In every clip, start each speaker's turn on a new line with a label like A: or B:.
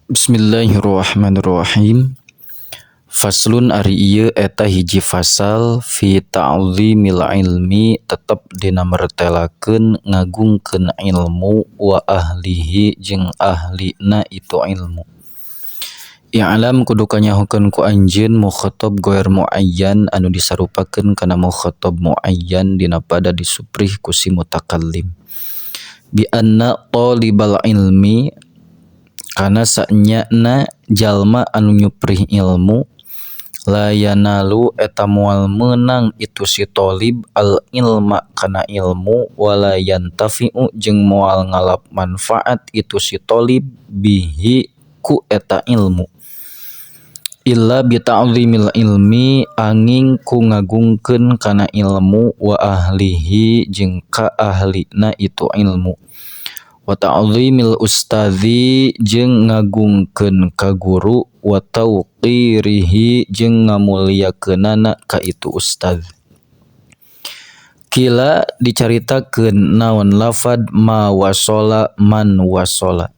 A: Bismillahirrahmanirrahim. Faslun ari ieu eta hiji fasal fi ta'zimil ilmi tetep dina mertelakeun ngagungkeun ilmu wa ahlihi jeung ahlina itu ilmu. I'lam kudu kanyahokeun ku anjeun mukhatab ghair muayyan anu disarupakeun kana mukhatab muayyan dina pada disuprih ku si mutakallim. Bi anna talibal ilmi kana sanyana jalma anu nyuprih ilmu la yanalu eta moal meunang itu si thalib al ilma kana ilmu wala yantafi'u jeung moal ngalap manfaat itu si thalib bihi ku eta ilmu illa bi ta'zimil ilmi angin ku ngagungkeun kana ilmu wa ahlihi jeung ka ahlina itu ilmu wa ta'zimil ustadzi jeung ngagungkeun ka guru wa tauqirihi jeung ngamuliakeunana ka itu ustad. Kila dicaritakeun naon lafad ma wasola man wasola.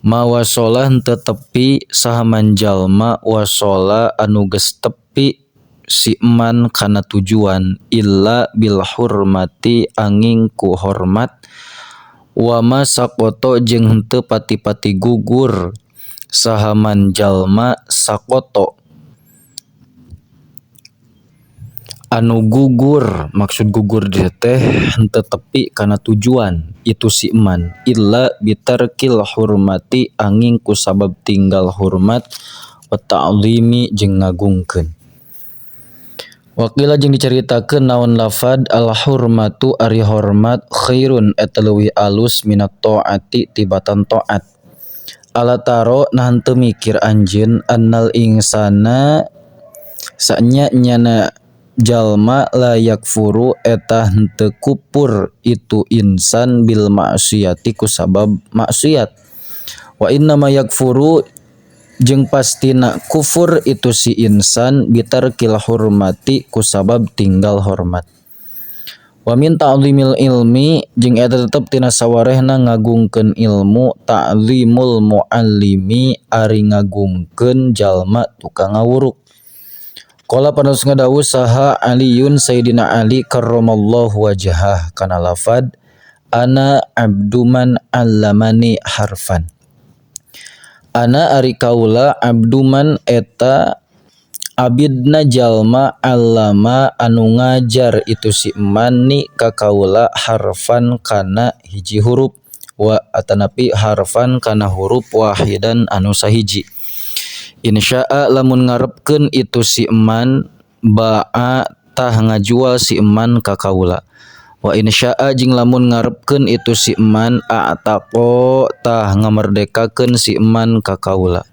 A: Ma wasola henteu tepi saha manjalma wasola anu geus tepi si man kana tujuan illa bil hurmati angin ku hormat wa ma sakoto jeung henteu pati-pati gugur saha manjalma sakoto anu gugur maksud gugur dieu teh henteu tepi kana tujuan itu si man illa bitarkil hurmati angin ku sabab tinggal hormat wa ta'zimi jeung ngagungkeun. Wakila jeung dicaritakeun naon lafad al hurmatu ari hormat khairun eta leuwih alus minat taati tibatan taat. Ala taro nah henteu mikir anjeun annal insana sanya nyana jalma la yakfuru eta henteu kupur itu insan bil maksiati ku sabab maksiat. Wa inna ma yakfuru jeung pastina kufur itu si insan bitarkil hurmati ku sabab tinggal hormat. Wa min ta'zimil ilmi jeung eta tetep tina sawarehna ngagungkeun ilmu ta'zimul muallimi ari ngagungkeun jalma tukang ngawuruk. Qala panos ngadawuh saha Aliyun Sayyidina Ali karramallahu wajhah kana lafad ana abduman allamani harfan. Ana ari kaula abduman eta abidna jalma allama anu ngajar itu si mani ka kaula harfan kana hiji huruf wa atanapi harfan kana huruf wahidan anu sahiji. Insya'a lamun ngarepkeun itu si man ba'a tah ngajual si man ka kaula. Wa insya'a jeung lamun ngarepkeun itu si man a'taqo tah ngamerdekakeun si man ka kaula.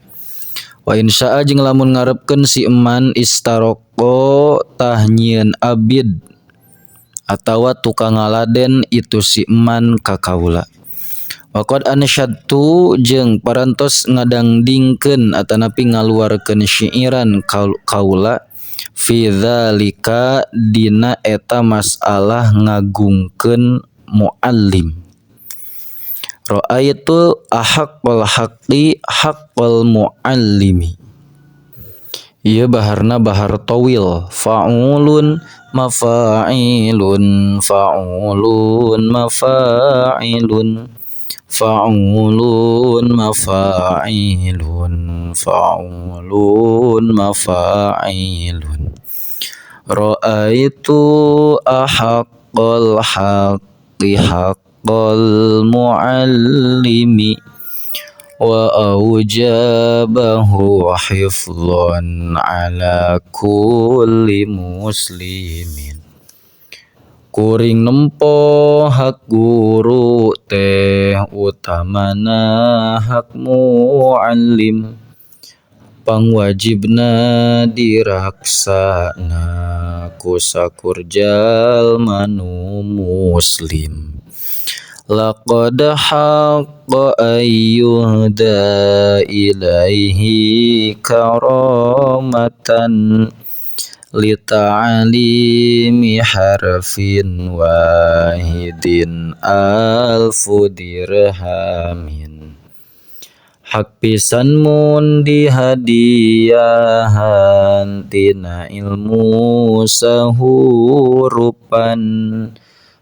A: Wa insya'a jeung lamun ngarepkeun si man istaroko tah nyieun abid atawa tukang ngaladen itu si man ka kaula. Wa qad ansyadtu jeung parantos ngadangdingkeun atanapi ngaluarkeun syiiran kaula fi dzalika dina eta masalah ngagungkeun muallim. Ra'aitu ahaqqal haqqi haqqal muallimi. Ieu baharna bahar tawil fa'ulun mafa'ilun fa'ulun mafa'ilun fa'ulun mafa'ilun fa'ulun mafa'ilun. Ra'aitu ahaqqal haqqi haqqal muallimi wa aujabahu hifdhan ala kulli muslimin. Kuring nempo hak guru teh utamana hak muallim pangwajibna diraksana ku sakur jalma nu muslim. Laqad haqqa ayyuhda ilaihi karamatan lita'alimi harfin wahidin alfu dirhamin. Hak pisan mun dihadiahan tina ilmu sahurupan.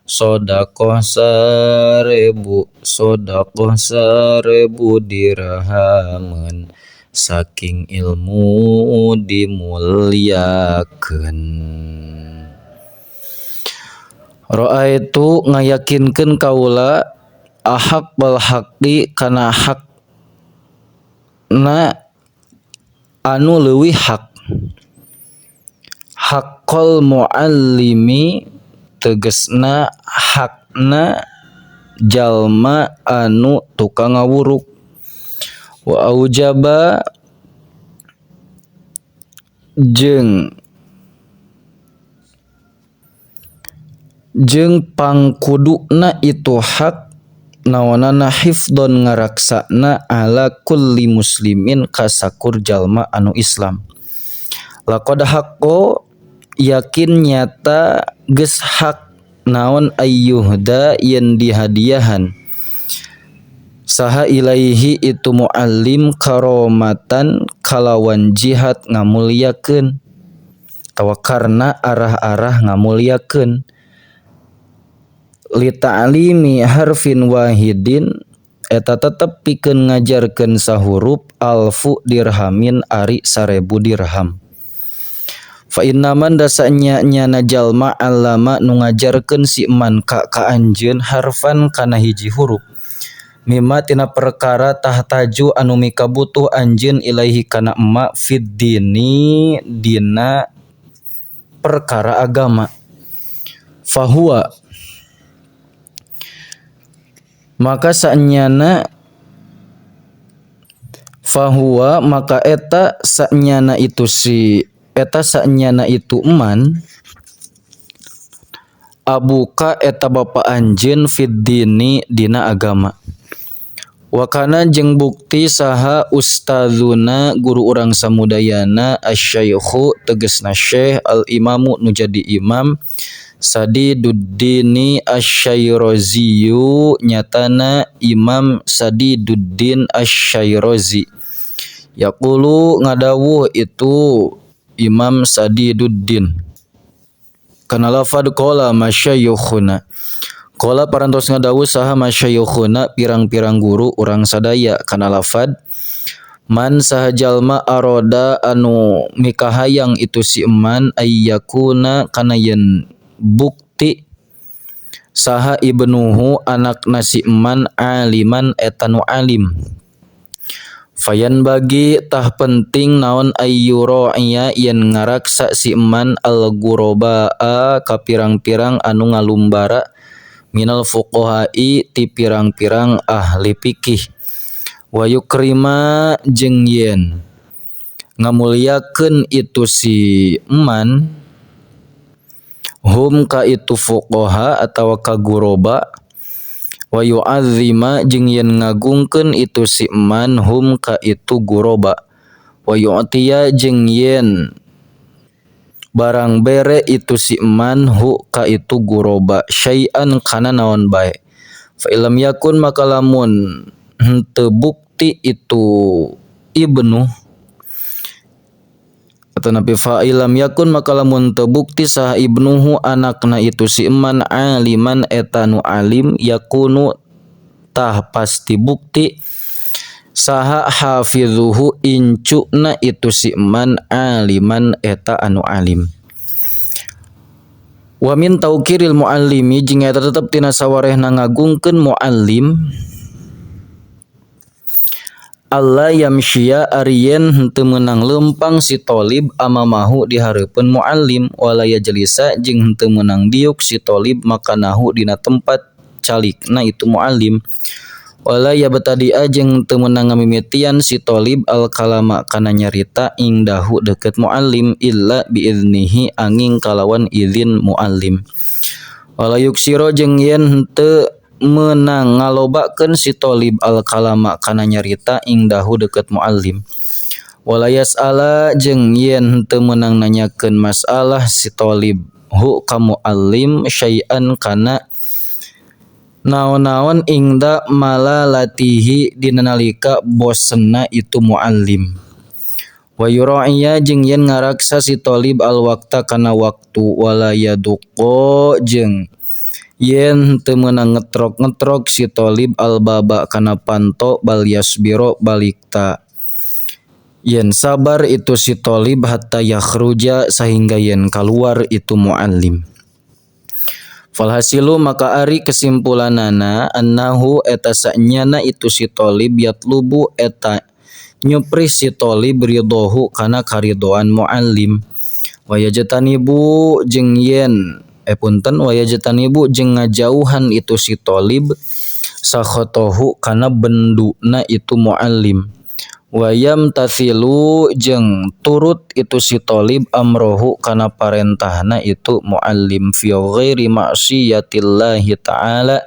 A: Sodakoh 1000, sodakoh 1000 dirhameun, saking ilmu dimulyakeun. Ra'aitu ngayakinkeun kaula ahaqqal haqqi kana hak na anu leuwih hak, haqqal muallimi tegesna hakna jalma anu tukang ngawuruk, wa aujaba jeung pangkuduna itu hak naonana hifdon ngaraksana ala kulli muslimin kasakur jalma anu Islam. Laqad haqqo yakin nyata geus hak naon ayyuhda yen dihadiahan saha ilaihi itu muallim karomatan kalawan jihad ngamulyakeun atawa karena arah-arah ngamulyakeun li ta'limi harfin wahidin eta tetep pikeun ngajarkeun sahurup alfu dirhamin ari 1000 dirham. Fa innaman dasa nya-nyana jalma allama nu ngajarkeun si man ka anjeun harfan kana hiji huruf mimma tina perkara tahtaju anu mikabutuh anjeun ilaihi kana emma fid dini dina perkara agama. Fahuwa maka sanyana fahuwa maka eta sanyana itu si eta sanyana itu eman abuka eta bapa anjeun fid dini dina agama. Wakana jeung bukti saha ustadzuna guru urang samudayana asyaikhu tegesna syekh al imamu nu jadi imam Sadiduddini Asy-Syairaziyu nyatana Imam Sadiduddin Asy-Syairazi. Yaqulu ngadawuh itu Imam Sadiduddin kana lafad qala masyayikhuna. Qala parantos ngadawuh saha masyayikhuna pirang-pirang guru urang sadaya kana lafad man saha jalma aroda anu mikahayang itu si eman ayyakuna kana yen bukti saha ibnuhu anakna si eman aliman eta nu alim. Fayan bagi tah penting naon ayyura'iya yen ngaraksa si eman al-ghurabaa ka pirang-pirang anu ngalumbara minal fuqaha'i ti pirang-pirang ahli fikih. Wa yukrima jeung yen ngamulyakeun itu si eman hum ka itu fuqaha atawa ka guroba. Wa yu'azzima jeung yen ngagungkeun itu si eman hum ka itu guroba. Wa yu'tiya jeung yen barang bere itu si eman hu ka itu guroba syai'an kana naon bae. Fa illam yakun maka lamun henteu bukti itu ibnu atau nabi fa illam yakun maka lamun teu bukti saha ibnuhu anakna itu si eman aliman eta nu alim yakunu tah pasti bukti saha hafizuhu incuna itu si eman aliman eta anu alim. Wa min tauqiril muallimi jeung eta tetep tina sawarehna ngagungkeun muallim Allah yamshiya ariyen henteu meunang leumpang si tolib amamahu di hareupeun muallim wala yajlisa jeung henteu meunang diuk si tolib makanahu dina tempat calikna itu muallim wala yabtadi'a jeung henteu meunang ngamimitian si tolib al kalama kana nyarita ingdahu deukeut muallim illa biiznihi angin kalawan izin muallim wala yuksiro jeung yen henteu menang ngalobakeun si tolib al kalama kana nyarita ingdahu deukeut muallim wala yas'ala jeung yen henteu meunang nanyakeun masalah si tolib hu ka muallim syai'an kana Naon-naon ingda malalatihi dina nalika bosenna itu muallim. Wa yura'iya jeung yen ngaraksa si thalib al-waqta kana waktu wala yaduqa jeung yen teu meunang ngetrok-ngetrok si thalib al-baba kana panto bal yasbiro balikta yen sabar itu si thalib hatta yakhruja sahingga yen kaluar itu muallim. Falhasilu maka ari kesimpulanana annahu eta sanyana itu si thalib yatlubu eta nyuprih si thalib ridhohu kana karidoan muallim wa yajtanibu jeung yen punten wa yajtanibu jeung ngajauhan itu si thalib sakhatahu kana benduna itu muallim wa yamtathilu jeung turut itu si thalib amrohu kana parentahna itu muallim fi ghairi ma'siyatillahi ta'ala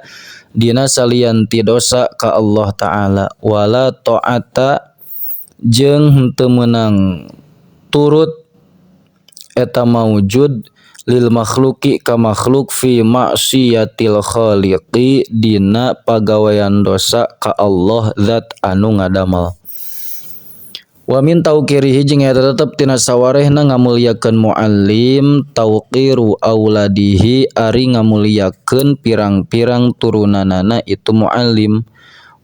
A: dina salian ti dosa ka Allah ta'ala wala ta'ata jeung henteu meunang turut eta maujud lil makhluki ka makhluk fi ma'siyatil khaliqi dina pagawean dosa ka Allah zat anu ngadamel. Wa min tauqirihi jeung eta tetep tina sawarehna ngamuliakeun muallim tauqiru auladihi ari ngamuliakeun pirang-pirang turunanana itu muallim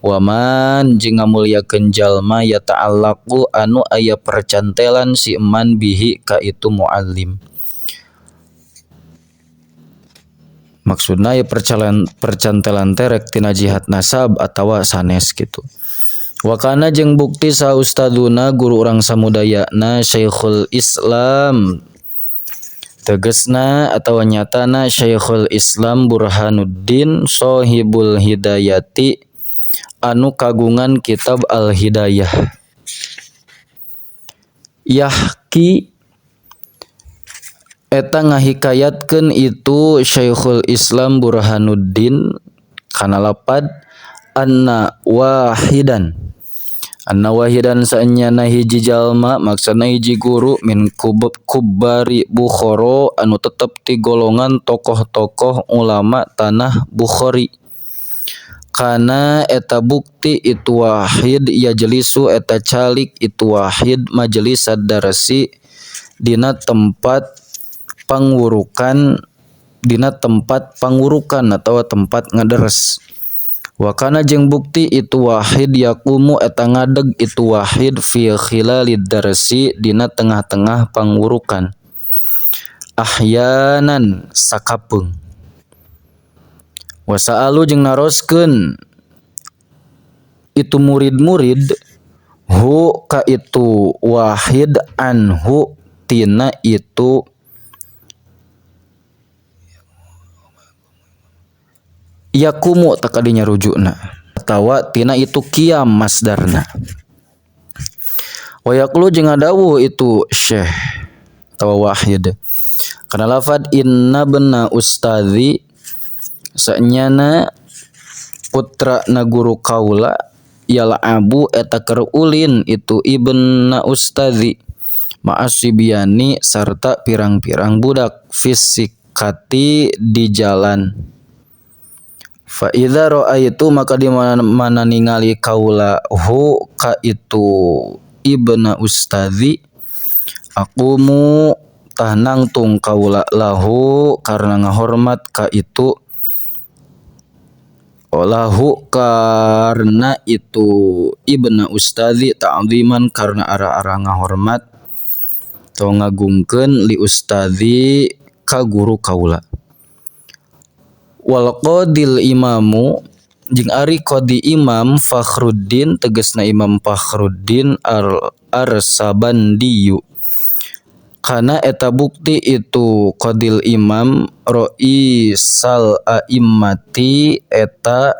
A: wa man jeung ngamuliakeun jalma yata'allaqu anu aya percantelan si man bihi ka itu muallim. Maksudna aya percantelan teh rek tina jihad nasab atawa sanes kitu. Wakana jeung bukti sa ustaduna guru urang samudayana Syekhul Islam tegesna atawa nyatana Syekhul Islam Burhanuddin Sohibul Hidayati anu kagungan kitab Al-Hidayah yahki eta ngahikayatkeun itu Syekhul Islam Burhanuddin kana lapad anna wahidan saenyana hiji jalma maksudna hiji guru min kubbari Bukhara anu tetep ti golongan tokoh-tokoh ulama tanah Bukhari kana eta bukti itu wahid yajlisu eta calik itu wahid majelis darsi dina tempat pangurukan atawa tempat ngederes. Wakana jeung bukti itu wahid yaqumu eta ngadeg itu wahid fi khilalid darsi dina tengah-tengah pangurukan ahyanan sakapeung. Wasaalu jeung naroskeun itu murid-murid hu ka itu wahid anhu tina itu yakumu tak kadinya rujukna atawa tina itu qiyam masdarna. Wa yaqulu jeung ngadawuh itu syekh atawa wahid kana lafad inna bna ustadzi sanyana putra na guru kaula yal'abu eta keur ulin itu ibna ustadzi ma'asibiani sarta pirang-pirang budak fisikati di jalan. Fa idza ra'aitu maka di mana ningali kaula hu ka itu ibna ustadzi aqumu tah nangtung kaula lahu karena ngahormat ka itu lahu karena itu ibna ustadzi ta'ziman karena arah-arah ngahormat atau ngagungkeun li ustadzi ka guru kaula. Wal qadil imamu jeung ari qadi imam Fakhruddin tegasna Imam Fakhruddin Arsabandiyu kana eta bukti itu qadil imam raisal a'immati eta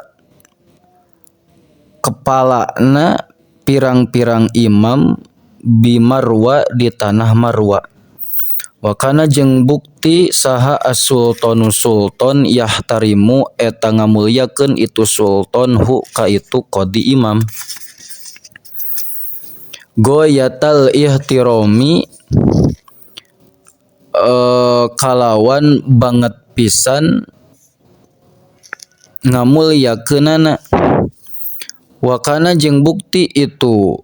A: kepalana pirang-pirang imam bimarwa di tanah Marwa. Wakana jeung bukti saha as-sultanu sultan yahtarimu eta ngamuliakeun itu sultan hu ka itu qadi imam. Goyatal ihtirami kalawan banget pisan ngamulyakeunana. Wa kana jeung bukti itu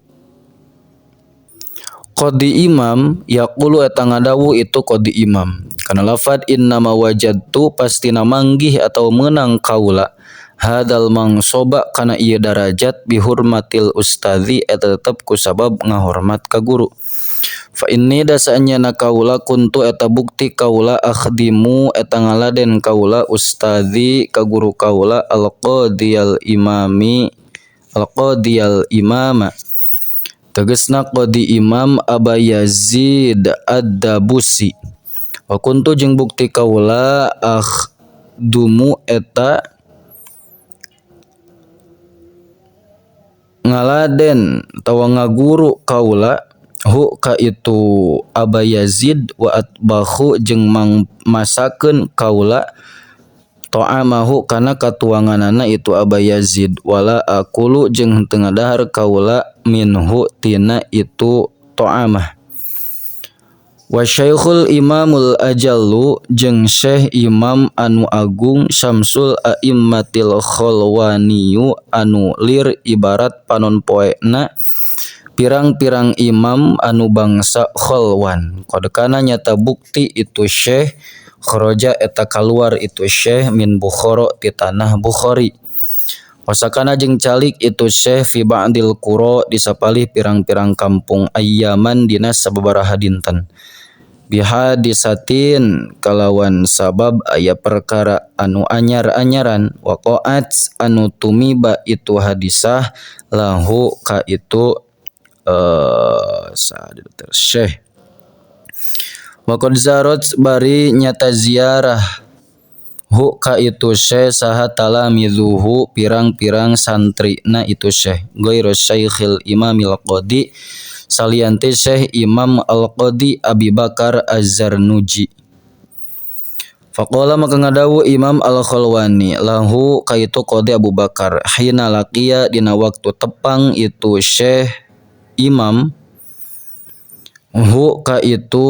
A: qadi imam yaqulu eta ngadawuh itu qadi imam kana lafad innama wajadtu pastina manggih atau meunang kaula hadal mangsoba kana ieu darajat bihurmatil ustadzi eta tetep kusabab ngahormat ka guru. Fa inni dasanyana kaula kuntu eta bukti kaula akhdimu eta ngaladen kaula ustadzi ka guru kaula al-qadiyal imami al-qadiyal imama tegesna qadi imam Aba Yazid Ad-Dabusi. Wa kuntu jeung bukti kaula akhdumu eta ngaladen atawa ngaguru kaula hu ka itu Aba Yazid wa atbakhu jeung masakeun kaula ta'amahu kana katuanganana itu Aba Yazid wala akulu jeung henteu ngadahar kaula minhu tina itu ta'amah. Wa syaikhul imamul ajallu jeung syekh imam anu agung Syamsul a'immatil kholwaniyu anu lir ibarat panon poena pirang-pirang imam anu bangsa kholwan. Qad kana nyata bukti itu syekh kharaja eta kaluar itu syekh min Bukhara ti tanah Bukhari. Wasakana jeung calik itu syekh fi ba'dil qura di sapalih pirang-pirang kampung ayyaman dina sababaraha dinten. Bihadisatin kalawan sabab aya perkara anu anyar-anyaran waqa'at anu tumiba itu hadisah lahu ka itu syekh. Waqad zarat bari nyata ziarah hu ka itu syekh saha talamizuhu pirang-pirang santrina itu syekh ghairu syaikhil imamil qadi salianti syekh imam al-qadi Abi Bakar Az-Zarnuji. Faqala maka ngadawu imam al-Khalwani lahu ka itu qadi Abu Bakar hina laqiya dina waktu tepang itu syekh imam hu ka itu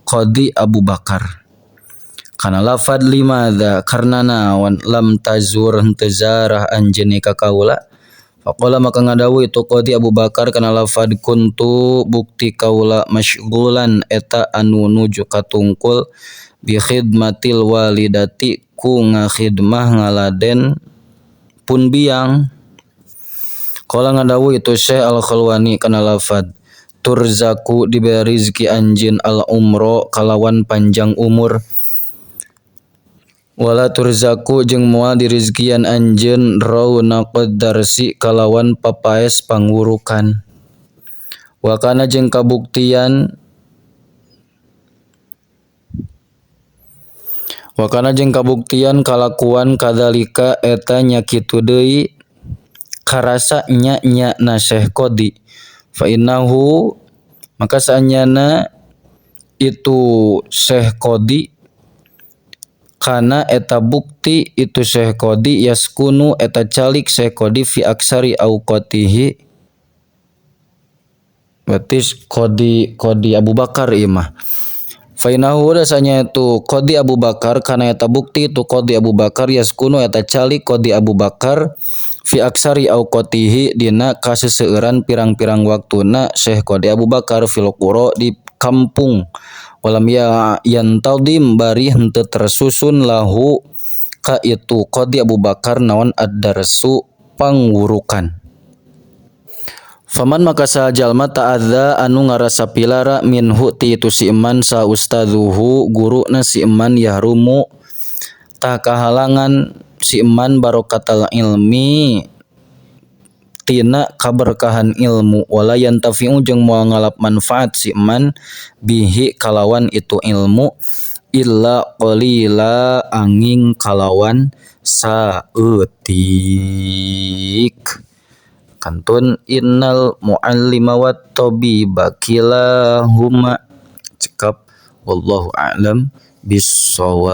A: qadi Abu Bakar. Kana lafad limadza karena naon lam tazur henteu zarah anjeun ka kaula. Faqala maka ngadawu itu qadi Abu Bakar kana lafad kuntu bukti kaula masyghulan eta anu nuju katungkul bi khidmatil walidati ku ngakhidmah ngaladen pun biang. Qala ngadawu itu Syekh Al-Khalwani kana lafad turzaku diberi rizki anjeun al-umro kalawan panjang umur wala turzaku jeung moal dirizkian anjeun raunaqad darsi kalawan papaes pangwurukan. Wa kana jeung kabuktian kalakuan kadzalika eta nya kitu deui karasa nya nya na Syekh Qadi. Fa innahu maka saanyana itu Syekh Qadi kana eta bukti itu Syekh Qadi yaskunu eta calik Syekh Qadi fi aksari auqatihi berarti Qadi Abu Bakar ieu mah. Fa innahu dasanya itu Qadi Abu Bakar kana eta bukti itu Qadi Abu Bakar yaskunu eta calik Qadi Abu Bakar fi aksari auqatihi dina kaseseueuran pirang-pirang waktuna Syekh Qadi Abu Bakar fil qura di kampung walam ya yantadim bari henteu tersusun lahu ka itu Qadi Abu Bakar naon ad-darsu pangwurukan. Faman maka sajalma ta'adza anu ngarasa pilara minhu ti itu si iman sa ustadzuhu guruna si iman yahrumu tah kahalangan si iman barokatal ilmi tina kaberkahan ilmu wala yantafi'u jeung moal ngalap manfaat si iman bihi kalawan itu ilmu illa qalila angin kalawan saeutik. Kantun innal muallima wat tabiba kilahuma cekap wallahu a'lam bissawab.